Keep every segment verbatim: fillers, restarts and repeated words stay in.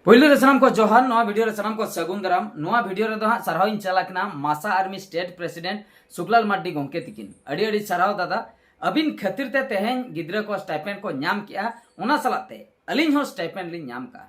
ᱯᱳᱭᱞᱳ ᱨᱮ ᱥᱟᱱᱟᱢ ᱠᱚ ᱡᱚᱦᱟᱨ, ᱱᱚᱣᱟ ᱵᱷᱤᱰᱤᱭᱳ ᱨᱮ ᱥᱟᱱᱟᱢ ᱠᱚ ᱥᱟᱹᱜᱩᱱ ᱫᱟᱨᱟᱢ᱾ ᱱᱚᱣᱟ ᱵᱷᱤᱰᱤᱭᱳ ᱨᱮᱫᱚ ᱦᱟᱸᱜ ᱥᱟᱨᱦᱟᱣ ᱤᱧ ᱪᱟᱞ ᱟᱠᱟᱱᱟ ᱢᱟᱥᱟ ᱟᱨᱢᱤ ᱥᱴᱮᱴ ᱯᱨᱮᱥᱤᱰᱮᱱᱴ ᱥᱩᱠᱞᱟᱞ ᱢᱟᱨᱰᱤ ᱜᱚᱢᱠᱮ ᱛᱤᱠᱤᱱ᱾ ᱟᱹᱰᱤ ᱟᱹᱰᱤ ᱥᱟᱨᱦᱟᱣ ᱫᱟᱫᱟ, ᱟᱹᱵᱤᱱ ᱠᱷᱟᱹᱛᱤᱨ ᱛᱮ ᱛᱮᱦᱮᱧ ᱜᱤᱫᱽᱨᱟᱹ ᱠᱚ ᱥᱴᱟᱭᱯᱮᱱᱰ ᱠᱚ ᱧᱟᱢ ᱠᱮᱜᱼᱟ, ᱚᱱᱟ ᱥᱟᱞᱟᱜ ᱛᱮ ᱟᱹᱞᱤᱧ ᱦᱚᱸ ᱥᱴᱟᱭᱯᱮᱱᱰ ᱞᱤᱧ ᱧᱟᱢ ᱠᱟᱜᱼᱟ᱾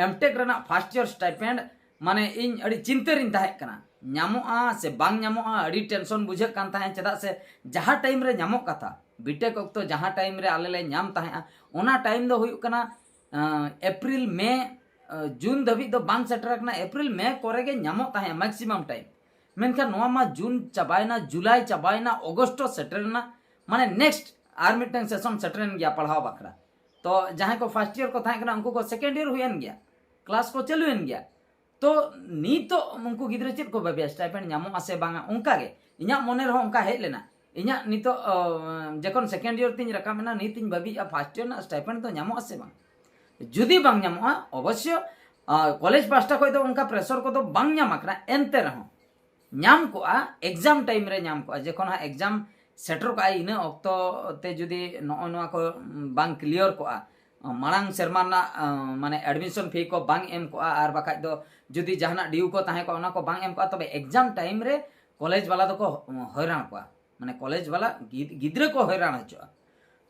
ᱮᱢᱴᱮᱠ ᱨᱮᱱᱟᱜ ᱯᱷᱟᱥᱴ ᱤᱭᱟᱨ ᱥᱴᱟᱭᱯᱮᱱᱰ, ᱢᱟᱱᱮ ᱤᱧ ᱟᱹᱰᱤ ᱪᱤᱱᱛᱟᱹ ᱨᱤᱧ ᱛᱟᱦᱮᱸ ᱠᱟᱱᱟ, ᱧᱟᱢᱚᱜᱼᱟ ᱥᱮ ᱵᱟᱝ ᱧᱟᱢᱚᱜᱼᱟ, ᱟᱹᱰᱤ ᱴᱮᱱᱥᱚᱱ ᱵᱩᱡᱷᱟᱹᱜ ᱠᱟᱱ ᱛᱟᱦᱮᱸᱫ᱾ ᱪᱮᱫᱟᱜ ᱥᱮ ᱡᱟᱦᱟᱸ ᱴᱟᱭᱤᱢ ᱨᱮ ᱧᱟᱢᱚᱜ ᱠᱟᱛᱷᱟ, ᱵᱤᱴᱮᱠ ᱚᱠᱛᱚ ᱡᱟᱦᱟᱸ ᱴᱟᱭᱤᱢ ᱨᱮ ᱟᱞᱮ ᱞᱮ ᱧᱟᱢ ᱛᱟᱦᱮᱸᱜᱼᱟ, ᱚᱱᱟ ᱴᱟᱭᱤᱢ ᱫᱚ ᱦᱩᱭᱩᱜ ᱠᱟᱱᱟ ᱟᱸ, ᱮᱯᱨᱤᱞ, ᱢᱮ, ᱟᱸ, ᱡᱩᱱ ᱫᱷᱟᱹᱵᱤᱡ ᱫᱚ ᱵᱟᱝ ᱥᱮᱴᱮᱨ ᱟᱠᱟᱱᱟ᱾ ᱮᱯᱨᱤᱞ, ᱢᱮ ᱠᱚᱨᱮ ᱜᱮ ᱧᱟᱢᱚᱜ ᱛᱟᱦᱮᱸᱜᱼᱟ ᱢᱮᱠᱥᱤᱢᱟᱢ ᱴᱟᱭᱤᱢ᱾ ᱢᱮᱱᱠᱷᱟᱱ ᱱᱚᱣᱟ ᱢᱟ ᱡᱩᱱ ᱪᱟᱵᱟᱭᱮᱱᱟ, ᱡᱩᱞᱟᱭ ᱪᱟᱵᱟᱭᱮᱱᱟ, ᱚᱜᱚᱥᱴ ᱥᱮᱴᱮᱨᱮᱱᱟ, ᱢᱟᱱᱮ ᱱᱮᱠᱥᱴ ᱟᱨ ᱢᱤᱫᱴᱟᱝ ᱥᱮᱥᱚᱱ ᱥᱮᱴᱮᱨᱮᱱ ᱜᱮᱭᱟ ᱯᱟᱲᱦᱟᱣ ᱵᱟᱠᱷᱨᱟ᱾ ᱛᱚ ᱡᱟᱦᱟᱸᱭ ᱠᱚ ᱯᱷᱟᱥᱴ ᱤᱭᱟᱨ ᱠᱚ ᱛᱟᱦᱮᱸ ᱠᱟᱱᱟ, ᱩᱱᱠᱩ ᱠᱚ ᱥᱮᱠᱮᱱᱰ ᱤᱭᱟᱨ ᱦᱩᱭᱮᱱ ᱜᱮᱭᱟ, ᱠᱞᱟᱥ ᱠᱚ ᱪᱟᱹᱞᱩᱭᱮᱱ ᱜᱮᱭᱟ᱾ ᱛᱚ ᱱᱤᱛᱚᱜ ᱩᱱᱠᱩ ᱜᱤᱫᱽᱨᱟᱹ ᱪᱮᱫ ᱠᱚ ᱵᱷᱟᱹᱵᱤᱭᱟ, ᱥᱴᱟᱭᱯᱮᱱᱰ ᱧᱟᱢᱚᱜᱼᱟ ᱥᱮ ᱵᱟᱝᱟ? ᱚᱱᱠᱟ ᱜᱮ ᱤᱧᱟᱹᱜ ᱢᱚᱱᱮ ᱨᱮᱦᱚᱸ ᱚᱱᱠᱟ ᱦᱮᱡ ᱞᱮᱱᱟ᱾ ᱤᱧᱟᱹᱜ ᱱᱤᱛᱚᱜ, ᱚ, ᱡᱚᱠᱷᱚᱱ ᱥᱮᱠᱮᱱᱰ ᱤᱭᱟᱨ ᱛᱤᱧ ᱨᱟᱠᱟᱵ ᱮᱱᱟ, ᱱᱤᱛ ᱤᱧ ᱵᱷᱟᱹᱵᱤᱭᱮᱫᱼᱟ ᱯᱷᱟᱥᱴ ᱤᱭᱟᱨ ᱨᱮᱱᱟᱜ ᱥᱴᱟᱭᱯᱮᱱᱰ ᱫᱚ ᱧᱟᱢᱚᱜᱼᱟ ᱥᱮ ᱵᱟᱝ᱾ ᱡᱩᱫᱤ ᱵᱟᱝ ᱧᱟᱢᱚᱜᱼᱟ, ᱚᱵᱚᱥᱥᱚ, ᱟ, ᱠᱚᱞᱮᱡᱽ ᱯᱟᱦᱴᱟ ᱠᱷᱚᱱ ᱫᱚ ᱚᱱᱠᱟ ᱯᱨᱮᱥᱚᱨ ᱠᱚᱫᱚ ᱵᱟᱝ ᱧᱟᱢ ᱟᱠᱟᱱᱟ, ᱮᱱᱛᱮ ᱨᱮᱦᱚᱸ ᱧᱟᱢ ᱠᱚᱜᱼᱟ, ᱮᱠᱡᱟᱢ ᱴᱟᱭᱤᱢ ᱨᱮ ᱧᱟᱢ ᱠᱚᱜᱼᱟ, ᱡᱚᱠᱷᱚᱱ ᱦᱟᱸᱜ ᱮᱠᱡᱟᱢ ᱥᱮᱴᱮᱨ ᱠᱚᱜᱼᱟ, ᱤᱱᱟᱹ ᱚᱠᱛᱚ ᱛᱮ ᱡᱩᱫᱤ ᱱᱚᱜᱼᱚᱭ ᱱᱚᱣᱟ ᱠᱚ, ᱩᱢ, ᱵᱟᱝ ᱠᱞᱤᱭᱟᱨ ᱠᱚᱜᱼᱟ, ᱢᱟᱲᱟᱝ ᱥᱮᱨᱢᱟ ᱨᱮᱱᱟᱜ, ᱟᱸ, ᱢᱟᱱᱮ ᱮᱰᱢᱤᱥᱚᱱ ᱯᱷᱤ ᱠᱚ ᱵᱟᱝ ᱮᱢ ᱠᱚᱜᱼᱟ, ᱟᱨ ᱵᱟᱠᱷᱟᱡ ᱫᱚ ᱡᱩᱫᱤ ᱡᱟᱦᱟᱱᱟᱜ ᱰᱤᱭᱩ ᱠᱚ ᱛᱟᱦᱮᱸ ᱠᱚᱜᱼᱟ, ᱚᱱᱟ ᱠᱚ ᱵᱟᱝ ᱮᱢ ᱠᱚᱜᱼᱟ, ᱛᱚᱵᱮ ᱮᱠᱡᱟᱢ ᱴᱟᱭᱤᱢ ᱨᱮ ᱠᱚᱞᱮᱡᱽ ᱵᱟᱞᱟ ᱫᱚᱠᱚ ᱦᱚᱭᱨᱟᱱ ᱠᱚᱣᱟ, ᱢᱟᱱᱮ ᱠᱚᱞᱮᱡᱽ ᱵᱟᱞᱟ ᱜᱤᱫ-, ᱜᱤᱫᱽᱨᱟᱹ ᱠᱚ ᱦᱚᱭᱨᱟᱱ ᱦᱚᱪᱚᱜᱼᱟ᱾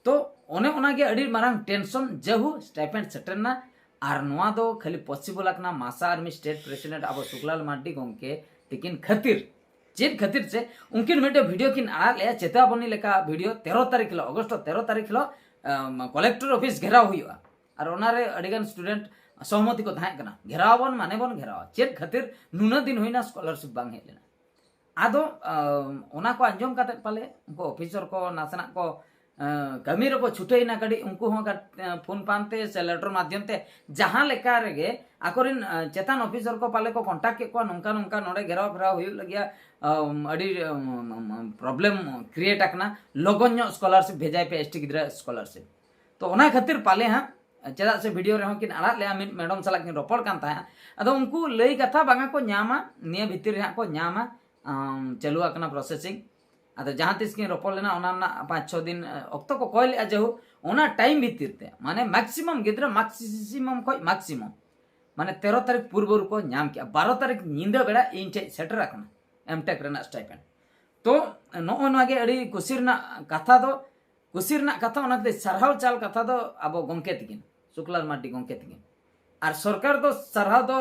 ᱛᱚ ᱚᱱᱮ ᱚᱱᱟᱜᱮ ᱟᱹᱰᱤ ᱢᱟᱨᱟᱝ ᱴᱮᱱᱥᱚᱱ᱾ ᱡᱟᱹᱦᱩ ᱥᱴᱟᱭᱯᱮᱱᱰ ᱥᱮᱴᱮᱨ ᱮᱱᱟ, ᱟᱨ ᱱᱚᱣᱟ ᱫᱚ ᱠᱷᱟᱹᱞᱤ ᱯᱚᱥᱤᱵᱚᱞ ᱟᱠᱟᱱᱟ ᱢᱟᱥᱟ ᱟᱨᱢᱤ ᱥᱴᱮᱴ ᱯᱨᱮᱥᱤᱰᱮᱱᱴ ᱟᱵᱚ ᱥᱩᱠᱞᱟᱞ ᱢᱟᱨᱰᱤ ᱜᱚᱢᱠᱮ ᱛᱤᱠᱤᱱ ᱠᱷᱟᱹᱛᱤᱨ᱾ ᱪᱮᱫ ᱠᱷᱟᱹᱛᱤᱨ ᱥᱮ ᱩᱱᱠᱤᱱ ᱢᱤᱫᱴᱮᱱ ᱵᱷᱤᱰᱤᱭᱳ ᱠᱤᱱ ᱟᱲᱟᱜ ᱞᱮᱜᱼᱟ ᱪᱮᱛᱟᱵᱚᱱᱤ ᱞᱮᱠᱟ ᱵᱷᱤᱰᱤᱭᱳ, ᱛᱮᱨᱚ ᱛᱟᱹᱨᱤᱠᱷ ᱦᱤᱞᱳᱜ, ᱚᱜᱚᱥᱴ ᱛᱮᱨᱚ ᱛᱟᱹᱨᱤᱠᱷ ᱦᱤᱞᱳᱜ, ᱟᱢ, ᱠᱚᱞᱮᱠᱴᱚᱨ ᱚᱯᱷᱤᱥ ᱜᱷᱮᱨᱟᱣ ᱦᱩᱭᱩᱜᱼᱟ᱾ ᱟᱨ ᱚᱱᱟᱨᱮ ᱟᱹᱰᱤᱜᱟᱱ ᱥᱴᱩᱰᱮᱱᱴ ᱥᱚᱦᱚᱢᱚᱛᱤ ᱠᱚ ᱛᱟᱦᱮᱸ ᱠᱟᱱᱟ, ᱜᱷᱮᱨᱟᱣ ᱟᱵᱚᱱ ᱢᱟᱱᱮ ᱵᱚᱱ ᱜᱷᱮᱨᱟᱣᱟ᱾ ᱪᱮᱫ ᱠᱷᱟᱹᱛᱤᱨ ᱱᱩᱱᱟᱹᱜ ᱫᱤᱱ ᱦᱩᱭᱱᱟ ᱥᱠᱚᱞᱟᱨᱥᱤᱯ ᱵᱟᱝ ᱦᱮᱡ ᱞᱮᱱᱟ? ᱟᱫᱚ, ᱟᱢ, ᱚᱱᱟ ᱠᱚ ᱟᱸᱡᱚᱢ ᱠᱟᱛᱮᱫ ᱯᱟᱞᱮ ᱩᱱᱠᱩ ᱚᱯᱷᱤᱥᱟᱨ ᱠᱚ ᱱᱟᱥᱮᱱᱟᱜ ᱠᱚ, ᱟᱸ, ᱠᱟᱹᱢᱤ ᱨᱮᱠᱚ ᱪᱷᱩᱴᱟᱹᱭᱮᱱᱟ ᱠᱟᱹᱴᱤᱡ, ᱩᱱᱠᱩ ᱦᱚᱸ ᱠᱟᱹᱴ-, ᱟᱸ, ᱯᱷᱳᱱ ᱯᱟᱱᱛᱮ ᱥᱮ ᱞᱮᱴᱚᱨ ᱢᱟᱫᱽᱫᱷᱚᱢ ᱛᱮ ᱡᱟᱦᱟᱸ ᱞᱮᱠᱟ ᱨᱮᱜᱮ ᱟᱠᱚᱨᱮᱱ, ᱟᱸ, ᱪᱮᱛᱟᱱ ᱚᱯᱷᱤᱥᱟᱨ ᱠᱚ ᱯᱟᱞᱮ ᱠᱚ ᱠᱚᱱᱴᱟᱠᱴ ᱠᱮᱫ ᱠᱚᱣᱟ, ᱱᱚᱝᱠᱟ ᱱᱚᱝᱠᱟ ᱱᱚᱰᱮ ᱜᱷᱮᱨᱟᱣ ᱯᱷᱮᱨᱟᱣ ᱦᱩᱭᱩᱜ ᱞᱟᱹᱜᱤᱫ, ᱟᱢ, ᱟᱹᱰᱤ, ᱟᱢ, ᱟᱢ, ᱟᱢ, ᱯᱨᱚᱵᱞᱮᱢ ᱠᱨᱤᱭᱮᱴ ᱟᱠᱟᱱᱟ, ᱞᱚᱜᱚᱱ ᱧᱚᱜ ᱥᱠᱚᱞᱟᱨᱥᱤᱯ ᱵᱷᱮᱡᱟᱭ ᱯᱮ ᱮᱥ ᱴᱤ ᱜᱤᱫᱽᱨᱟᱹ ᱥᱠᱚᱞᱟᱨᱥᱤᱯ᱾ ᱛᱚ ᱚᱱᱟ ᱠᱷᱟᱹᱛᱤᱨ ᱯᱟᱞᱮ ᱦᱟᱸᱜ, ᱪᱮᱫᱟᱜ ᱥᱮ ᱵᱷᱤᱰᱤᱭᱳ ᱨᱮᱦᱚᱸ ᱠᱤᱱ ᱟᱲᱟᱜ ᱞᱮᱜᱼᱟ, ᱢᱤᱫ ᱢᱮᱰᱚᱢ ᱥᱟᱞᱟᱜ ᱠᱤᱱ ᱨᱚᱯᱚᱲ ᱠᱟᱱ ᱛᱟᱦᱮᱸᱜᱼᱟ᱾ ᱟᱫᱚ ᱩᱱᱠᱩ ᱞᱟᱹᱭ ᱠᱟᱛᱷᱟ ᱵᱟᱝᱟ ᱠᱚ ᱧᱟᱢᱟ, ᱱᱤᱭᱟᱹ ᱵᱷᱤᱛᱤᱨ ᱨᱮ ᱦᱟᱸᱜ ᱠᱚ ᱧᱟᱢᱟ, ᱟᱢ, ᱪᱟᱹᱞᱩ ᱟᱠᱟᱱᱟ ᱯᱨᱚᱥᱮᱥᱤᱝ᱾ ᱟᱫᱚ ᱡᱟᱦᱟᱸ ᱛᱤᱥ ᱠᱤᱱ ᱨᱚᱯᱚᱲ ᱞᱮᱱᱟ, ᱚᱱᱟ ᱨᱮᱱᱟᱜ ᱯᱟᱸᱪ ᱪᱷᱚ ᱫᱤᱱ, ᱮ, ᱚᱠᱛᱚ ᱠᱚ ᱠᱚᱭ ᱞᱮᱜᱼᱟ᱾ ᱡᱟᱭᱦᱳᱠ, ᱚᱱᱟ ᱴᱟᱭᱤᱢ ᱵᱷᱤᱛᱤᱨ ᱛᱮ, ᱢᱟᱱᱮ ᱢᱮᱠᱥᱤᱢᱟᱢ ᱜᱤᱫᱽᱨᱟᱹ, ᱢᱮᱠᱥᱤᱢᱟᱢ ᱠᱷᱚᱡ ᱢᱮᱠᱥᱤᱢᱟᱢ ᱢᱟᱱᱮ ᱛᱮᱨᱚ ᱛᱟᱹᱨᱤᱠᱷ ᱯᱩᱨᱵᱚ ᱨᱮᱠᱚ ᱧᱟᱢ ᱠᱮᱜᱼᱟ᱾ ᱵᱟᱨᱚ ᱛᱟᱹᱨᱤᱠᱷ ᱧᱤᱫᱟᱹ ᱵᱮᱲᱟ ᱤᱧ ᱴᱷᱮᱡ ᱥᱮᱴᱮᱨ ᱟᱠᱟᱱᱟ ᱮᱢᱴᱮᱠ ᱨᱮᱱᱟᱜ ᱥᱴᱟᱭᱯᱮᱱᱰ᱾ ᱛᱚ ᱱᱚᱜᱼᱚ ᱱᱚᱣᱟ ᱜᱮ ᱟᱹᱰᱤ ᱠᱩᱥᱤ ᱨᱮᱱᱟᱜ ᱠᱟᱛᱷᱟ ᱫᱚ, ᱠᱩᱥᱤ ᱨᱮᱱᱟᱜ ᱠᱟᱛᱷᱟ, ᱚᱱᱟ ᱠᱷᱟᱹᱛᱤᱨ ᱥᱟᱨᱦᱟᱣ ᱪᱟᱞ ᱠᱟᱛᱷᱟ ᱫᱚ ᱟᱵᱚ ᱜᱚᱢᱠᱮ ᱛᱤᱠᱤᱱ, ᱥᱩᱠᱞᱟᱞ ᱢᱟᱨᱰᱤ ᱜᱚᱢᱠᱮ ᱛᱤᱠᱤᱱ᱾ ᱟᱨ ᱥᱚᱨᱠᱟᱨ ᱫᱚ ᱥᱟᱨᱦᱟᱣ ᱫᱚ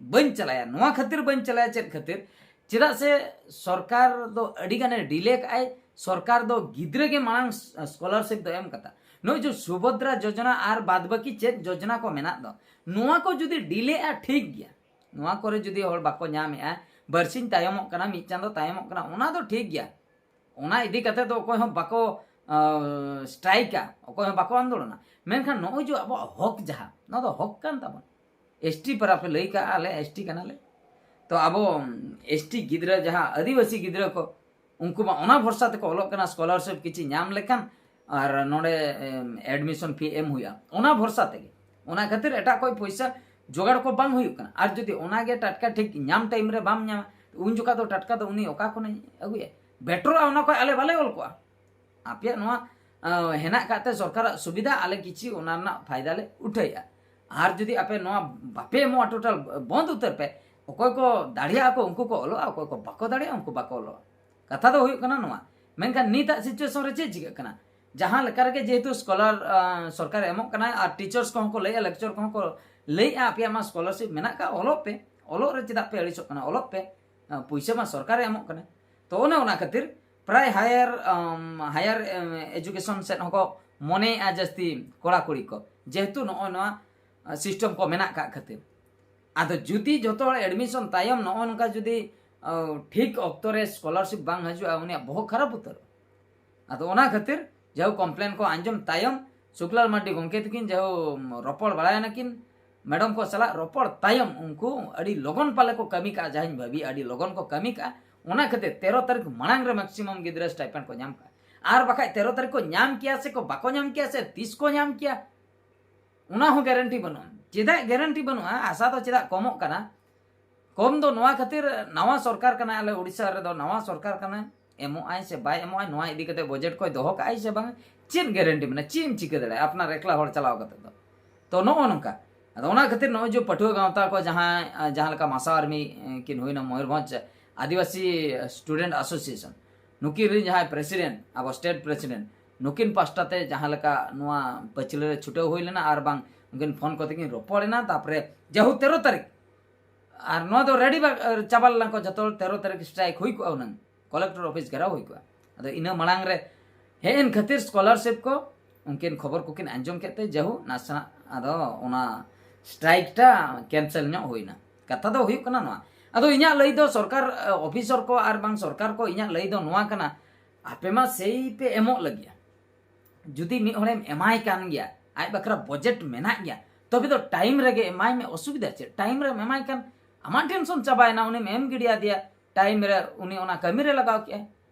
ᱵᱟᱹᱧ ᱪᱟᱞᱟᱭᱟ᱾ ᱱᱚᱣᱟ ᱠᱷᱟᱹᱛᱤᱨ ᱵᱟᱹᱧ ᱪᱟᱞᱟᱭᱟ, ᱪᱮᱫ ᱠᱷᱟᱹᱛᱤᱨ? ᱪᱮᱫᱟᱜ ᱥᱮ ᱥᱚᱨᱠᱟᱨ ᱫᱚ ᱟᱹᱰᱤ ᱜᱟᱱᱮ ᱰᱤᱞᱮ ᱠᱟᱜᱼᱟᱭ᱾ ᱥᱚᱨᱠᱟᱨ ᱫᱚ ᱜᱤᱫᱽᱨᱟᱹ ᱜᱮ ᱢᱟᱲᱟᱝ ᱥᱠᱚᱞᱟᱨᱥᱤᱯ ᱫᱚ ᱮᱢ ᱠᱟᱫᱟ᱾ ᱱᱚᱜᱼᱚᱭ ᱡᱮ ᱥᱩᱵᱷᱚᱫᱨᱟ ᱡᱳᱡᱚᱱᱟ ᱟᱨ ᱵᱟᱫ ᱵᱟᱹᱠᱤ ᱪᱮᱫ ᱡᱳᱡᱚᱱᱟ ᱠᱚ ᱢᱮᱱᱟᱜ ᱫᱚ, ᱱᱚᱣᱟ ᱠᱚ ᱡᱩᱫᱤ ᱰᱤᱞᱮᱜᱼᱟ, ᱴᱷᱤᱠ ᱜᱮᱭᱟ᱾ ᱱᱚᱣᱟ ᱠᱚᱨᱮ ᱡᱩᱫᱤ ᱦᱚᱲ ᱵᱟᱠᱚ ᱧᱟᱢᱮᱜᱼᱟ, ᱵᱟᱨᱥᱤᱧ ᱛᱟᱭᱚᱢᱚᱜ ᱠᱟᱱᱟ, ᱢᱤᱫ ᱪᱟᱸᱫᱚ ᱛᱟᱭᱚᱢᱚᱜ ᱠᱟᱱᱟ, ᱚᱱᱟ ᱫᱚ ᱴᱷᱤᱠ ᱜᱮᱭᱟ᱾ ᱚᱱᱟ ᱤᱫᱤ ᱠᱟᱛᱮ ᱫᱚ ᱚᱠᱚᱭ ᱦᱚᱸ ᱵᱟᱠᱚ ᱥᱴᱨᱟᱭᱤᱠᱟ, ᱚᱠᱚᱭ ᱦᱚᱸ ᱵᱟᱠᱚ ᱟᱱᱫᱳᱞᱚᱱᱟ᱾ ᱢᱮᱱᱠᱷᱟᱱ ᱱᱚᱜᱼᱚᱭ ᱡᱮ ᱟᱵᱚᱣᱟᱜ ᱦᱚᱠ, ᱡᱟᱦᱟᱸ ᱱᱚᱣᱟ ᱫᱚ ᱦᱚᱠ ᱠᱟᱱ ᱛᱟᱵᱚᱱ, ᱮᱥᱴᱤ ᱯᱟᱨᱟ ᱯᱮ ᱞᱟᱹᱭ ᱠᱟᱜᱼᱟ, ᱟᱞᱮ ᱮᱥᱴᱤ ᱠᱟᱱᱟᱞᱮ᱾ ᱛᱚ ᱟᱵᱚ ᱮᱥᱴᱤ ᱜᱤᱫᱽᱨᱟᱹ, ᱡᱟᱦᱟᱸ ᱟᱹᱫᱤᱵᱟᱹᱥᱤ ᱜᱤᱫᱽᱨᱟᱹ ᱠᱚ, ᱩᱱᱠᱩ ᱢᱟ ᱚᱱᱟ ᱵᱷᱚᱨᱥᱟ ᱛᱮᱠᱚ ᱚᱞᱚᱜ ᱠᱟᱱᱟ, ᱥᱠᱚᱞᱟᱨᱥᱤᱯ ᱠᱤᱪᱷᱤ ᱧᱟᱢ ᱞᱮᱠᱷᱟᱱ ᱟᱨ ᱱᱚᱰᱮ ᱮᱰᱢᱤᱥᱚᱱ ᱯᱷᱤ ᱮᱢ ᱦᱩᱭᱩᱜᱼᱟ, ᱚᱱᱟ ᱵᱷᱚᱨᱥᱟ ᱛᱮᱜᱮ᱾ ᱚᱱᱟ ᱠᱷᱟᱹᱛᱤᱨ ᱮᱴᱟᱜ ᱠᱷᱚᱡ ᱯᱚᱭᱥᱟ ᱡᱚᱜᱟᱲ ᱠᱚ ᱵᱟᱝ ᱦᱩᱭᱩᱜ ᱠᱟᱱᱟ᱾ ᱟᱨ ᱡᱩᱫᱤ ᱚᱱᱟᱜᱮ ᱴᱟᱴᱠᱟ ᱴᱷᱤᱠ ᱧᱟᱢ ᱴᱟᱭᱤᱢ ᱨᱮ ᱵᱟᱢ ᱧᱟᱢᱟ, ᱩᱱ ᱡᱚᱠᱷᱟ ᱫᱚ ᱴᱟᱴᱠᱟ ᱫᱚ ᱩᱱᱤ ᱚᱠᱟ ᱠᱷᱚᱱᱮ ᱟᱹᱜᱩᱭᱟ? ᱵᱮᱴᱚᱨᱚᱜᱼᱟ, ᱚᱱᱟ ᱠᱷᱚᱡ ᱟᱞᱮ ᱵᱟᱞᱮ ᱚᱞ ᱠᱚᱜᱼᱟ᱾ ᱟᱯᱮᱭᱟᱜ ᱱᱚᱣᱟ ᱟᱸ, ᱦᱮᱱᱟᱜ ᱠᱟᱜ ᱛᱮ ᱥᱚᱨᱠᱟᱨᱟᱜ ᱥᱩᱵᱤᱫᱷᱟ, ᱟᱞᱮ ᱠᱤᱪᱷᱤ ᱚᱱᱟ ᱨᱮᱱᱟᱜ ᱯᱷᱟᱭᱫᱟ ᱞᱮ ᱩᱴᱷᱟᱹᱭᱟ᱾ ᱟᱨ ᱡᱩᱫᱤ ᱟᱯᱮ ᱱᱚᱣᱟ ᱵᱟᱯᱮ ᱮᱢᱚᱜᱼᱟ, ᱴᱳᱴᱟᱞ ᱵᱚᱱᱫ ᱩᱛᱟᱹᱨ ᱯᱮ, ᱚᱠᱚᱭ ᱠᱚ ᱫᱟᱲᱮᱭᱟᱜᱼᱟ ᱠᱚ ᱩᱱᱠᱩ ᱠᱚ ᱚᱞᱚᱜᱼᱟ, ᱚᱠᱚᱭ ᱠᱚ ᱵᱟᱠᱚ ᱫᱟᱲᱮᱭᱟᱜᱼᱟ ᱩᱱᱠᱩ ᱵᱟᱠᱚ ᱚᱞᱚᱜᱼᱟ᱾ ᱠᱟᱛᱷᱟ ᱫᱚ ᱦᱩᱭᱩᱜ ᱠᱟᱱᱟ ᱱᱚᱣᱟ᱾ ᱢᱮᱱᱠᱷᱟᱱ ᱱᱤᱛᱟᱜ ᱥᱤᱪᱩᱭᱮᱥᱚᱱ ᱨᱮ ᱪᱮᱫ ᱪᱤᱠᱟᱹᱜ ᱠᱟᱱᱟ? ᱡᱟᱦᱟᱸ ᱞᱮᱠᱟ ᱨᱮᱜᱮ ᱡᱮᱦᱮᱛᱩ ᱥᱠᱚᱞᱟᱨ, ᱟᱸ, ᱥᱚᱨᱠᱟᱨᱮ ᱮᱢᱚᱜ ᱠᱟᱱᱟ ᱟᱨ ᱴᱤᱪᱟᱨᱥ ᱠᱚᱦᱚᱸ ᱠᱚ ᱞᱟᱹᱭᱮᱜᱼᱟ, ᱞᱮᱠᱪᱟᱨ ᱠᱚᱦᱚᱸ ᱠᱚ ᱞᱟᱹᱭᱮᱜᱼᱟ, ᱟᱯᱮᱭᱟᱜ ᱢᱟ ᱥᱠᱚᱞᱟᱨᱥᱤᱯ ᱢᱮᱱᱟᱜ ᱠᱟᱜ, ᱚᱞᱚᱜ ᱯᱮ, ᱚᱞᱚᱜ ᱨᱮ ᱪᱮᱫᱟᱜ ᱯᱮ ᱟᱹᱲᱤᱥᱚᱜ ᱠᱟᱱᱟ? ᱚᱞᱚᱜ ᱯᱮ, ᱟᱸ, ᱯᱩᱭᱥᱟᱹ ᱢᱟ ᱥᱚᱨᱠᱟᱨᱮ ᱮᱢᱚᱜ ᱠᱟᱱᱟ᱾ ᱛᱚ ᱚᱱᱮ ᱚᱱᱟ ᱠᱷᱟᱹᱛᱤᱨ ᱯᱨᱟᱭ ᱦᱟᱭᱟᱨ, ᱟᱢ, ᱦᱟᱭᱟᱨ, ᱮᱢ, ᱮᱡᱩᱠᱮᱥᱚᱱ ᱥᱮᱫ ᱦᱚᱸᱠᱚ ᱢᱚᱱᱮᱭᱮᱜᱼᱟ ᱡᱟᱹᱥᱛᱤ ᱠᱚᱲᱟ ᱠᱩᱲᱤ ᱠᱚ, ᱡᱮᱦᱮᱛᱩ ᱱᱚᱜᱼᱚᱭ ᱱᱚᱣᱟ, ᱟ, ᱥᱤᱥᱴᱮᱢ ᱠᱚ ᱢᱮᱱᱟᱜ ᱠᱟᱜ ᱠᱷᱟᱹᱛᱤᱨ᱾ ᱟᱫᱚ ᱡᱩᱫᱤ ᱡᱚᱛᱚ ᱦᱚᱲ ᱮᱰᱢᱤᱥᱚᱱ ᱛᱟᱭᱚᱢ ᱱᱚᱜᱼᱚ ᱱᱚᱝᱠᱟ ᱡᱩᱫᱤ, ᱟ, ᱴᱷᱤᱠ ᱚᱠᱛᱚ ᱨᱮ ᱥᱠᱚᱞᱟᱨᱥᱤᱯ ᱵᱟᱝ ᱦᱤᱡᱩᱜᱼᱟ, ᱩᱱᱤᱭᱟᱜ ᱵᱚᱦᱚᱜ ᱠᱷᱟᱨᱟᱯ ᱩᱛᱟᱹᱨᱚᱜᱼᱟ᱾ ᱟᱫᱚ ᱚᱱᱟ ᱠᱷᱟᱹᱛᱤᱨ ᱡᱟᱦᱳ ᱠᱚᱢᱯᱞᱮᱱ ᱠᱚ ᱟᱸᱡᱚᱢ ᱛᱟᱭᱚᱢ ᱥᱩᱠᱞᱟᱞ ᱢᱟᱨᱰᱤ ᱜᱚᱢᱠᱮ ᱛᱟᱹᱠᱤᱱ ᱡᱟᱦᱳ ᱨᱚᱯᱚᱲ ᱵᱟᱲᱟᱭᱮᱱᱟᱠᱤᱱ, ᱢᱮᱰᱟᱢ ᱠᱚ ᱥᱟᱞᱟᱜ ᱨᱚᱯᱚᱲ ᱛᱟᱭᱚᱢ ᱩᱱᱠᱩ ᱟᱹᱰᱤ ᱞᱚᱜᱚᱱ ᱯᱟᱞᱮ ᱠᱚ ᱠᱟᱹᱢᱤ ᱠᱟᱜᱼᱟ, ᱡᱟᱦᱟᱸᱧ ᱵᱷᱟᱹᱵᱤᱭᱟ ᱟᱹᱰᱤ ᱞᱚᱜᱚᱱ ᱠᱚ ᱠᱟᱹᱢᱤ ᱠᱟᱜᱼᱟ᱾ ᱚᱱᱟ ᱠᱷᱟᱹᱛᱤᱨ ᱛᱮᱨᱚ ᱛᱟᱹᱨᱤᱠᱷ ᱢᱟᱲᱟᱝ ᱨᱮ ᱢᱮᱠᱥᱤᱢᱟᱢ ᱜᱤᱫᱽᱨᱟᱹ ᱥᱴᱟᱭᱯᱮᱱᱰ ᱠᱚ ᱧᱟᱢ ᱠᱟᱜᱼᱟ᱾ ᱟᱨ ᱵᱟᱠᱷᱟᱡ ᱛᱮᱨᱚ ᱛᱟᱹᱨᱤᱠᱷ ᱠᱚ ᱧᱟᱢ ᱠᱮᱭᱟ ᱥᱮ ᱠᱚ ᱵᱟᱠᱚ ᱧᱟᱢ ᱠᱮᱭᱟ ᱥᱮ ᱛᱤᱥ ᱠᱚ ᱧᱟᱢ ᱠᱮᱭᱟ, ᱚᱱᱟ ᱦᱚᱸ ᱜᱮᱨᱮᱱᱴᱤ ᱵᱟᱹᱱᱩᱜᱼᱟ᱾ ᱪᱮᱫᱟᱜ ᱜᱮᱨᱮᱱᱴᱤ ᱵᱟᱹᱱᱩᱜᱼᱟ? ᱟᱥᱟ ᱫᱚ ᱪᱮᱫᱟᱜ ᱠᱚᱢᱚᱜ ᱠᱟᱱᱟ? ᱠᱚᱢ ᱫᱚ ᱱᱚᱣᱟ ᱠᱷᱟᱹᱛᱤᱨ, ᱱᱟᱣᱟ ᱥᱚᱨᱠᱟᱨ ᱠᱟᱱᱟᱭ ᱟᱞᱮ ᱩᱲᱤᱥᱥᱟ ᱨᱮᱫᱚ, ᱱᱟᱣᱟ ᱥᱚᱨᱠᱟᱨ ᱠᱟᱱᱟᱭ, ᱮᱢᱚᱜ ᱟᱭ ᱥᱮ ᱵᱟᱭ ᱮᱢᱚᱜ ᱟᱭ, ᱱᱚᱣᱟ ᱤᱫᱤ ᱠᱟᱛᱮ ᱵᱟᱡᱮᱴ ᱠᱚᱭ ᱫᱚᱦᱚ ᱠᱟᱜ ᱟᱭ ᱥᱮ ᱵᱟᱝ, ᱪᱮᱫ ᱜᱮᱨᱮᱱᱴᱤ ᱢᱮᱱᱟᱜᱼᱟ? ᱪᱮᱫ ᱮᱢ ᱪᱤᱠᱟᱹ ᱫᱟᱲᱮᱭᱟᱜᱼᱟ ᱟᱯᱱᱟᱨ ᱮᱠᱞᱟ ᱦᱚᱲ ᱪᱟᱞᱟᱣ ᱠᱟᱛᱮ ᱫᱚ? ᱛᱚ ᱱᱚᱜᱼᱚ ᱱᱚᱝᱠᱟ᱾ ᱟᱫᱚ ᱚᱱᱟ ᱠᱷᱟᱹᱛᱤᱨ ᱱᱚᱜᱼᱚᱭ ᱡᱮ ᱯᱟᱹᱴᱷᱩᱣᱟᱹ ᱜᱟᱶᱛᱟ ᱠᱚ ᱡᱟᱦᱟᱸᱭ, ᱟᱸ, ᱡᱟᱦᱟᱸ ᱞᱮᱠᱟ ᱢᱟᱥᱟ ᱟᱨᱢᱤ, ᱮᱸ, ᱠᱤᱱ ᱦᱩᱭᱱᱟ ᱢᱚᱭᱩᱨᱵᱷᱚᱸᱡᱽ ᱟᱹᱫᱤᱵᱟᱹᱥᱤ Student Association, ᱱᱩᱠᱤᱱ ᱨᱤᱱ ᱡᱟᱦᱟᱸᱭ president, ᱟᱵᱚ state president, ᱱᱩᱠᱤᱱ ᱯᱟᱥᱴᱟ ᱛᱮ ᱡᱟᱦᱟᱸ ᱞᱮᱠᱟ ᱱᱚᱣᱟ ᱯᱟᱹᱪᱷᱞᱟᱹ ᱨᱮ ᱪᱷᱩᱴᱟᱹᱣ ᱦᱩᱭ ᱞᱮᱱᱟ ᱟᱨ ᱵᱟᱝ ᱩᱱᱠᱤᱱ ᱯᱷᱳᱱ ᱠᱚᱛᱮ ᱠᱤᱱ ᱨᱚᱯᱚᱲ ᱮᱱᱟ, ᱛᱟᱨᱯᱚᱨᱮ ᱡᱮᱦᱩ ᱛᱮᱨᱚ ᱛᱟᱹᱨᱤᱠᱷ, ᱟᱨ ᱱᱚᱣᱟ ᱫᱚ ᱨᱮᱰᱤ ᱵᱟ-, ᱪᱟᱵᱟ ᱞᱮᱱᱟ ᱠᱚ ᱡᱚᱛᱚ ᱦᱚᱲ, ᱛᱮᱨᱚ ᱛᱟᱹᱨᱤᱠᱷ strike ᱦᱩᱭ ᱠᱚᱜᱼᱟ ᱦᱩᱱᱟᱹᱝ, collector office ᱜᱷᱮᱨᱟᱣ ᱦᱩᱭ ᱠᱚᱜᱼᱟ᱾ ᱟᱫᱚ ᱤᱱᱟᱹ ᱢᱟᱲᱟᱝ ᱨᱮ ᱦᱮᱡ ᱮᱱ ᱠᱷᱟᱹᱛᱤᱨ scholarship ᱠᱚ ᱩᱱᱠᱤᱱ ᱠᱷᱚᱵᱚᱨ ᱠᱚᱠᱤᱱ ᱟᱸᱡᱚᱢ ᱠᱮᱫ ᱛᱮ ᱡᱮᱦᱩ ᱱᱟᱥᱮᱱᱟᱜ ᱟᱫᱚ ᱚᱱᱟ strike ᱴᱟ cancel ᱧᱚᱜ ᱦᱩᱭᱱᱟ᱾ ᱠᱟᱛᱷᱟ ᱫᱚ ᱦᱩᱭᱩᱜ ᱠᱟᱱᱟ ᱱᱚᱣᱟ᱾ ᱟᱫᱚ ᱤᱧᱟᱹᱜ ᱞᱟᱹᱭ ᱫᱚ ᱥᱚᱨᱠᱟᱨ, ᱮ, officer ᱠᱚ ᱟᱨ ᱵᱟᱝ ᱥᱚᱨᱠᱟᱨ ᱠᱚ, ᱤᱧᱟᱹᱜ ᱞᱟᱹᱭ ᱫᱚ ᱱᱚᱣᱟ ᱠᱟᱱᱟ, ᱟᱯᱮ ᱢᱟ ᱥᱮᱭ ᱯᱮ ᱮᱢᱚᱜ ᱞᱟᱹᱜᱤᱫᱼᱟ, ᱡᱩᱫᱤ ᱢᱤᱫ ᱦᱚᱲᱮᱢ ᱮᱢᱟᱭ ᱠᱟᱱ ᱜᱮᱭᱟ, ᱟᱡ ᱵᱟᱠᱷᱨᱟ budget ᱢᱮᱱᱟᱜ ᱜᱮᱭᱟ, ᱛᱚᱵᱮ ᱫᱚ time ᱨᱮᱜᱮ ᱮᱢᱟᱭ ᱢᱮ, ᱚᱥᱩᱵᱤᱫᱷᱟ ᱪᱮᱫ? Time ᱨᱮᱢ ᱮᱢᱟᱭ ᱠᱷᱟᱱ ᱟᱢᱟᱜ tension ᱪᱟᱵᱟᱭᱮᱱᱟ, ᱩᱱᱤᱢ ᱮᱢ ᱜᱤᱰᱤᱭᱟᱫᱮᱭᱟ, time ᱨᱮ ᱩᱱᱤ ᱚᱱᱟ ᱠᱟᱹᱢᱤ ᱨᱮ ᱞᱟᱜᱟᱣ ᱠᱮᱜᱼᱟᱭ᱾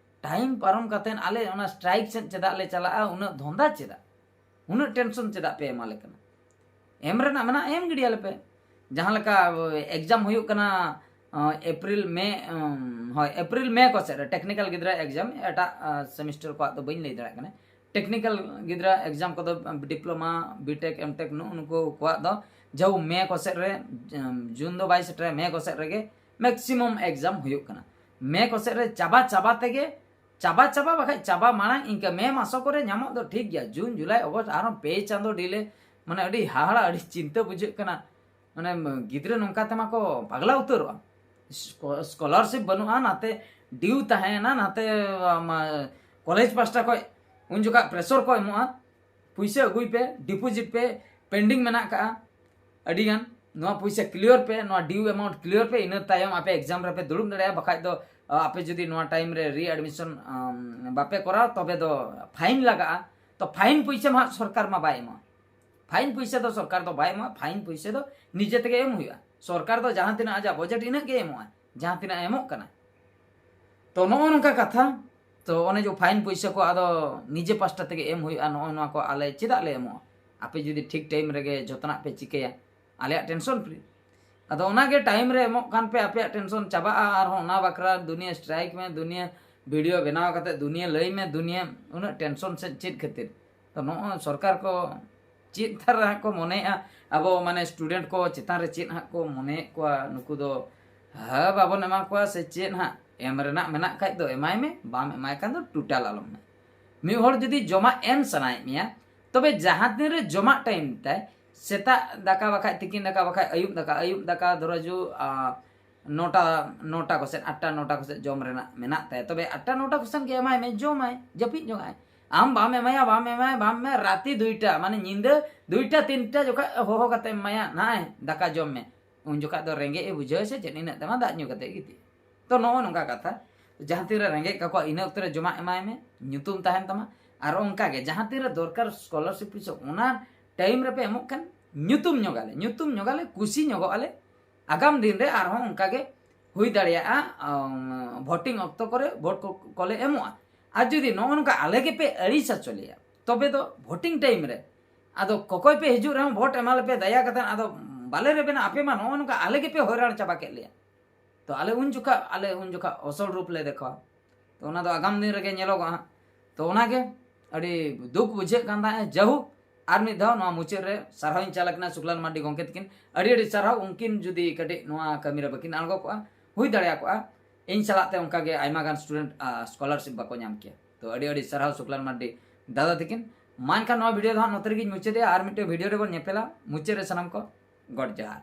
Time ᱯᱟᱨᱚᱢ ᱠᱟᱛᱮᱫ ᱟᱞᱮ ᱚᱱᱟ strike ᱥᱮᱫ ᱪᱮᱫᱟᱜ ᱞᱮ ᱪᱟᱞᱟᱜᱼᱟ? ᱩᱱᱟᱹᱜ ᱫᱷᱚᱱᱫᱟ ᱪᱮᱫᱟᱜ? ᱩᱱᱟᱹᱜ tension ᱪᱮᱫᱟᱜ ᱯᱮ ᱮᱢᱟᱞᱮ ᱠᱟᱱᱟ? ᱮᱢ ᱨᱮᱱᱟᱜ ᱢᱮᱱᱟᱜᱼᱟ, ᱮᱢ ᱜᱤᱰᱤᱭᱟᱞᱮ ᱯᱮ᱾ ᱡᱟᱦᱟᱸ ᱞᱮᱠᱟ exam ᱦᱩᱭᱩᱜ ᱠᱟᱱᱟ, ᱟᱸ, April, May, ᱟᱸ, ᱦᱳᱭ, April, May ᱠᱚ ᱥᱮᱫ ᱨᱮ technical ᱜᱤᱫᱽᱨᱟᱹ exam, ᱮᱴᱟᱜ, ᱟᱸ, semester ᱠᱚᱣᱟᱜ ᱫᱚ ᱵᱟᱹᱧ ᱞᱟᱹᱭ ᱫᱟᱲᱮᱭᱟᱜ ᱠᱟᱱᱟ᱾ Technical ᱜᱤᱫᱽᱨᱟᱹ exam ᱠᱚᱫᱚ diploma, B.Tech, M.Tech ᱱᱩᱜᱼᱩ ᱱᱩᱠᱩ ᱠᱚᱣᱟᱜ ᱫᱚ ᱡᱟᱣ May ᱠᱚ ᱥᱮᱫ ᱨᱮ, ᱟᱸ, June ᱫᱚ ᱵᱟᱭ ᱥᱮᱴᱮᱨᱟ, May ᱠᱚ ᱥᱮᱫ ᱨᱮᱜᱮ maximum exam ᱦᱩᱭᱩᱜ ᱠᱟᱱᱟ᱾ May ᱠᱚ ᱥᱮᱫ ᱨᱮ ᱪᱟᱵᱟ ᱪᱟᱵᱟ ᱛᱮᱜᱮ, ᱪᱟᱵᱟ ᱪᱟᱵᱟ ᱵᱟᱠᱷᱟᱡ ᱪᱟᱵᱟ ᱢᱟᱲᱟᱝ ᱤᱱᱠᱟᱹ May ᱢᱟᱥᱚ ᱠᱚᱨᱮ ᱧᱟᱢᱚᱜ ᱫᱚ ᱴᱷᱤᱠ ᱜᱮᱭᱟ, June, July, August ᱟᱨᱦᱚᱸ ᱯᱮ ᱪᱟᱸᱫᱚ delay, ᱢᱟᱱᱮ ᱟᱹᱰᱤ ᱦᱟᱦᱟᱲᱟ, ᱟᱹᱰᱤ ᱪᱤᱱᱛᱟᱹ ᱵᱩᱡᱷᱟᱹᱜ ᱠᱟᱱᱟ᱾ ᱢᱟᱱᱮ ᱜᱤᱫᱽᱨᱟᱹ ᱱᱚᱝᱠᱟ ᱛᱮᱢᱟ ᱠᱚ ᱯᱟᱜᱽᱞᱟ ᱩᱛᱟᱹᱨᱚᱜᱼᱟ᱾ ᱥᱠᱚ-, scholarship ᱵᱟᱹᱱᱩᱜᱼᱟ, ᱱᱟᱛᱮ due ᱛᱟᱦᱮᱸᱭᱮᱱᱟ, ᱱᱟᱛᱮ, ᱟᱢ, college ᱯᱟᱥᱴᱟ ᱠᱷᱚᱡ ᱩᱱ ᱡᱚᱠᱷᱟᱡ pressure ᱠᱚ ᱮᱢᱚᱜᱼᱟ, ᱯᱩᱭᱥᱟᱹ ᱟᱹᱜᱩᱭ ᱯᱮ, deposit ᱯᱮ, pending ᱢᱮᱱᱟᱜ ᱠᱟᱜᱼᱟ ᱟᱹᱰᱤᱜᱟᱱ, ᱱᱚᱣᱟ ᱯᱩᱭᱥᱟᱹ clear ᱯᱮ, ᱱᱚᱣᱟ due amount clear ᱯᱮ, ᱤᱱᱟᱹ ᱛᱟᱭᱚᱢ ᱟᱯᱮ exam ᱨᱮᱯᱮ ᱫᱩᱲᱩᱵ ᱫᱟᱲᱮᱭᱟᱜᱼᱟ, ᱵᱟᱠᱷᱟᱡ ᱫᱚ, ᱟ, ᱟᱯᱮ ᱡᱩᱫᱤ ᱱᱚᱣᱟ time ᱨᱮ readmission, ᱟᱢ, ᱵᱟᱯᱮ ᱠᱚᱨᱟᱣ, ᱛᱚᱵᱮ ᱫᱚ fine ᱞᱟᱜᱟᱜᱼᱟ᱾ ᱛᱚ fine ᱯᱩᱭᱥᱟᱹ ᱢᱟ ᱦᱟᱸᱜ ᱥᱚᱨᱠᱟᱨ ᱢᱟ ᱵᱟᱭ ᱮᱢᱚᱜᱼᱟ, fine ᱯᱩᱭᱥᱟᱹ ᱫᱚ ᱥᱚᱨᱠᱟᱨ ᱫᱚ ᱵᱟᱭ ᱮᱢᱚᱜᱼᱟ, fine ᱯᱩᱭᱥᱟᱹ ᱫᱚ ᱱᱤᱡᱮ ᱛᱮᱜᱮ ᱮᱢ ᱦᱩᱭᱩᱜᱼᱟ᱾ ᱥᱚᱨᱠᱟᱨ ᱫᱚ ᱡᱟᱦᱟᱸ ᱛᱤᱱᱟᱹᱜ ᱟᱡᱟᱜ budget ᱤᱱᱟᱹᱜ ᱜᱮ ᱮᱢᱚᱜᱼᱟ, ᱡᱟᱦᱟᱸ ᱛᱤᱱᱟᱹᱜ ᱮᱢᱚᱜ ᱠᱟᱱᱟ᱾ ᱛᱚ ᱱᱚᱜᱼᱚ ᱱᱚᱝᱠᱟ ᱠᱟᱛᱷᱟ᱾ ᱛᱚ ᱚᱱᱮ ᱡᱮ fine ᱯᱩᱭᱥᱟᱹ ᱠᱚ ᱟᱫᱚ ᱱᱤᱡᱮ ᱯᱟᱥᱴᱟ ᱛᱮᱜᱮ ᱮᱢ ᱦᱩᱭᱩᱜᱼᱟ, ᱱᱚᱜᱼᱚ ᱱᱚᱣᱟ ᱠᱚ ᱟᱞᱮ ᱪᱮᱫᱟᱜ ᱞᱮ ᱮᱢᱚᱜᱼᱟ? ᱟᱯᱮ ᱡᱩᱫᱤ ᱴᱷᱤᱠ time ᱨᱮᱜᱮ ᱡᱚᱛᱚᱱᱟᱜ ᱯᱮ ᱪᱤᱠᱟᱹᱭᱟ, ᱟᱞᱮᱭᱟᱜ tension free᱾ ᱟᱫᱚ ᱚᱱᱟᱜᱮ time ᱨᱮ ᱮᱢᱚᱜ ᱠᱷᱟᱱ ᱯᱮ, ᱟᱯᱮᱭᱟᱜ tension ᱪᱟᱵᱟᱜᱼᱟ, ᱟᱨᱦᱚᱸ ᱚᱱᱟ ᱵᱟᱠᱷᱨᱟ ᱫᱩᱱᱤᱭᱟᱹ strike ᱢᱮ, ᱫᱩᱱᱤᱭᱟᱹ video ᱵᱮᱱᱟᱣ ᱠᱟᱛᱮ ᱫᱩᱱᱤᱭᱟᱹ ᱞᱟᱹᱭ ᱢᱮ, ᱫᱩᱱᱤᱭᱟᱹ ᱩᱱᱟᱹᱜ tension ᱥᱮ ᱪᱮᱫ ᱠᱷᱟᱹᱛᱤᱨ? ᱛᱚ ᱱᱚᱜᱼᱚᱭ ᱥᱚᱨᱠᱟᱨ ᱠᱚ ᱪᱮᱫ ᱫᱷᱟᱨᱟ ᱦᱟᱸᱜ ᱠᱚ ᱢᱚᱱᱮᱭᱮᱜᱼᱟ, ᱟᱵᱚ ᱢᱟᱱᱮ ᱥᱴᱩᱰᱮᱱᱴ ᱠᱚ ᱪᱮᱛᱟᱱ ᱨᱮ ᱪᱮᱫ ᱦᱟᱸᱜ ᱠᱚ ᱢᱚᱱᱮᱭᱮᱫ ᱠᱚᱣᱟ ᱱᱩᱠᱩ ᱫᱚ᱾ ᱦᱮᱸ, ᱵᱟᱵᱚᱱ ᱮᱢᱟ ᱠᱚᱣᱟ ᱥᱮ ᱪᱮᱫ ᱦᱟᱸᱜ? ᱮᱢ ᱨᱮᱱᱟᱜ ᱢᱮᱱᱟᱜ ᱠᱷᱟᱡ ᱫᱚ ᱮᱢᱟᱭ ᱢᱮ, ᱵᱟᱢ ᱮᱢᱟᱭ ᱠᱷᱟᱱ ᱫᱚ ᱴᱳᱴᱟᱞ ᱟᱞᱚᱢ ᱮᱢᱟᱭ᱾ ᱢᱤᱫ ᱦᱚᱲ ᱡᱩᱫᱤ ᱡᱚᱢᱟᱜ ᱮᱢ ᱥᱟᱱᱟᱭᱮᱫ ᱢᱮᱭᱟ, ᱛᱚᱵᱮ ᱡᱟᱦᱟᱸ ᱛᱤᱱ ᱨᱮ ᱡᱚᱢᱟᱜ ᱴᱟᱭᱤᱢ ᱛᱟᱭ, ᱥᱮᱛᱟᱜ ᱫᱟᱠᱟ ᱵᱟᱠᱷᱟᱡ ᱛᱤᱠᱤᱱ ᱫᱟᱠᱟ ᱵᱟᱠᱷᱟᱡ ᱟᱹᱭᱩᱵ ᱫᱟᱠᱟ, ᱟᱹᱭᱩᱵ ᱫᱟᱠᱟ ᱫᱷᱚᱨᱚ ᱡᱩ, ᱟ, ᱱᱚᱴᱟ, ᱱᱚᱴᱟ ᱠᱚᱥᱮᱫ, ᱟᱴᱴᱟ ᱱᱚᱴᱟ ᱠᱚᱥᱮᱫ ᱡᱚᱢ ᱨᱮᱱᱟᱜ ᱢᱮᱱᱟᱜ ᱛᱟᱭᱟ, ᱛᱚᱵᱮ ᱟᱴᱴᱟ ᱱᱚᱴᱟ ᱠᱚᱥᱮᱫ ᱜᱮ ᱮᱢᱟᱭ ᱢᱮ, ᱡᱚᱢᱟᱭ, ᱡᱟᱹᱯᱤᱫ ᱡᱚᱝᱟᱭ᱾ ᱟᱢ ᱵᱟᱢ ᱮᱢᱟᱭᱟ, ᱵᱟᱢ ᱮᱢᱟᱭᱟ, ᱵᱟᱢ ᱮᱢᱟᱭᱟ, ᱨᱟᱛᱤ ᱫᱩᱭᱴᱟ, ᱢᱟᱱᱮ ᱧᱤᱫᱟᱹ ᱫᱩᱭᱴᱟ ᱛᱤᱱᱴᱟ ᱡᱚᱠᱷᱚᱡ ᱦᱚᱦᱚ ᱠᱟᱛᱮ ᱮᱢᱟᱭᱟ, "ᱱᱟᱭ, ᱫᱟᱠᱟ ᱡᱚᱢ ᱢᱮ", ᱩᱱ ᱡᱚᱠᱷᱟᱡ ᱫᱚ ᱨᱮᱸᱜᱮᱡ ᱮ ᱵᱩᱡᱷᱟᱹᱣᱟ ᱥᱮ ᱪᱮᱫ, ᱤᱱᱟᱹᱜ ᱛᱮᱢᱟ ᱫᱟᱜ ᱧᱩ ᱠᱟᱛᱮ ᱜᱤᱛᱤᱡ᱾ ᱛᱚ ᱱᱚᱜᱼᱚ ᱱᱚᱝᱠᱟ ᱠᱟᱛᱷᱟ᱾ ᱡᱟᱦᱟᱸ ᱛᱤᱱᱨᱮ ᱨᱮᱸᱜᱮᱡ ᱠᱟᱠᱚᱣᱟ, ᱤᱱᱟᱹ ᱚᱠᱛᱚ ᱨᱮ ᱡᱚᱢᱟᱜ ᱮᱢᱟᱭ ᱢᱮ, ᱧᱩᱛᱩᱢ ᱛᱟᱦᱮᱱ ᱛᱟᱢᱟ᱾ ᱟᱨ ᱚᱱᱠᱟ ᱜᱮ ᱡᱟᱦᱟᱸ ᱛᱤᱱᱨᱮ ᱫᱚᱨᱠᱟᱨ ᱥᱠᱚᱞᱟᱨᱥᱤᱯ ᱯᱚᱭᱥᱟ, ᱚᱱᱟ ᱴᱟᱭᱤᱢ ᱨᱮᱯᱮ ᱮᱢᱚᱜ ᱠᱷᱟᱱ ᱧᱩᱛᱩᱢ ᱧᱚᱜᱟᱞᱮ, ᱧᱩᱛᱩᱢ ᱧᱚᱜᱟᱞᱮ, ᱠᱩᱥᱤ ᱧᱚᱜᱚᱜ ᱟᱞᱮ᱾ ᱟᱜᱟᱢ ᱫᱤᱱ ᱨᱮ ᱟᱨᱦᱚᱸ ᱚᱱᱠᱟ ᱜᱮ ᱦᱩᱭ ᱫᱟᱲᱮᱭᱟᱜᱼᱟ, ᱟᱢ, ᱵᱷᱳᱴᱤᱝ ᱚᱠᱛᱚ ᱠᱚᱨᱮ ᱵᱷᱳᱴ ᱠᱚ, ᱠᱚᱞᱮ ᱮᱢᱚᱜᱼᱟ᱾ ᱟᱨ ᱡᱩᱫᱤ ᱱᱚᱜᱼᱚ ᱱᱚᱝᱠᱟ ᱟᱞᱮ ᱜᱮᱯᱮ ᱟᱹᱲᱤᱥ ᱦᱚᱪᱚ ᱞᱮᱭᱟ, ᱛᱚᱵᱮ ᱫᱚ ᱵᱷᱳᱴᱤᱝ ᱴᱟᱭᱤᱢ ᱨᱮ ᱟᱫᱚ ᱠᱚᱠᱚᱭ ᱯᱮ ᱦᱤᱡᱩᱜ ᱨᱮᱦᱚᱸ ᱵᱷᱳᱴ ᱮᱢᱟ ᱞᱮᱯᱮ ᱫᱟᱭᱟ ᱠᱟᱛᱮ, ᱟᱫᱚ ᱵᱟᱞᱮ ᱨᱮᱵᱮᱱᱟ, ᱟᱯᱮ ᱢᱟ ᱱᱚᱜᱼᱚ ᱱᱚᱝᱠᱟ ᱟᱞᱮ ᱜᱮᱯᱮ ᱦᱚᱭᱨᱟᱱ ᱪᱟᱵᱟ ᱠᱮᱫ ᱞᱮᱭᱟ᱾ ᱛᱚ ᱟᱞᱮ ᱩᱱ ᱡᱚᱠᱷᱟ, ᱟᱞᱮ ᱩᱱ ᱡᱚᱠᱷᱟ ᱚᱥᱚᱞ ᱨᱩᱯ ᱞᱮ ᱫᱮᱠᱷᱟᱣᱟ᱾ ᱛᱚ ᱚᱱᱟ ᱫᱚ ᱟᱜᱟᱢ ᱫᱤᱱ ᱨᱮᱜᱮ ᱧᱮᱞᱚᱜᱚᱜᱼᱟ ᱦᱟᱸᱜ᱾ ᱛᱚ ᱚᱱᱟᱜᱮ ᱟᱹᱰᱤ ᱫᱩᱠ ᱵᱩᱡᱷᱟᱹᱜ ᱠᱟᱱ ᱛᱟᱦᱮᱸᱫ᱾ ᱡᱟᱭᱦᱳᱠ, ᱟᱨ ᱢᱤᱫ ᱫᱷᱟᱣ ᱱᱚᱣᱟ ᱢᱩᱪᱟᱹᱫ ᱨᱮ ᱥᱟᱨᱦᱟᱣ ᱤᱧ ᱪᱟᱞ ᱟᱠᱤᱱᱟ ᱥᱩᱠᱞᱟᱞ ᱢᱟᱨᱰᱤ ᱜᱚᱢᱠᱮ ᱛᱟᱹᱠᱤᱱ, ᱟᱹᱰᱤ ᱟᱹᱰᱤ ᱥᱟᱨᱦᱟᱣ᱾ ᱩᱱᱠᱤᱱ ᱡᱩᱫᱤ ᱠᱟᱹᱴᱤᱡ ᱱᱚᱣᱟ ᱠᱟᱹᱢᱤ ᱨᱮ ᱵᱟᱹᱠᱤᱱ ᱟᱬᱜᱚ ᱠᱚᱜᱼᱟ, ᱦᱩᱭ ᱫᱟᱲᱮᱭᱟᱜ ᱠᱚᱜᱼᱟ ᱤᱧ ᱥᱟᱞᱟᱜ ᱛᱮ ᱚᱱᱠᱟ ᱜᱮ ᱟᱭᱢᱟ ᱜᱟᱱ ᱥᱴᱩᱰᱮᱱᱴ ᱥᱠᱚᱞᱟᱨᱥᱤᱯ ᱵᱟᱠᱚ ᱧᱟᱢ ᱠᱮᱭᱟ᱾ ᱛᱚ ᱟᱹᱰᱤ ᱟᱹᱰᱤ ᱥᱟᱨᱦᱟᱣ ᱥᱩᱠᱞᱟᱞ ᱢᱟᱨᱰᱤ ᱫᱟᱫᱟ ᱛᱟᱹᱠᱤᱱ᱾ ᱢᱟ ᱮᱱᱠᱷᱟᱱ ᱱᱚᱣᱟ ᱵᱷᱤᱰᱤᱭᱳ ᱫᱚ ᱦᱟᱸᱜ ᱱᱚᱛᱮ ᱨᱮᱜᱮᱧ ᱢᱩᱪᱟᱹᱫᱮᱜᱼᱟ, ᱟᱨ ᱢᱤᱫᱴᱮᱱ ᱵᱷᱤᱰᱤᱭᱳ ᱨᱮᱵᱚᱱ ᱧᱮᱯᱮᱞᱟ᱾ ᱢᱩᱪᱟᱹᱫ ᱨᱮ ᱥᱟᱱᱟᱢ ᱠᱚ ᱜᱚᱰ ᱡᱚᱦᱟᱨ᱾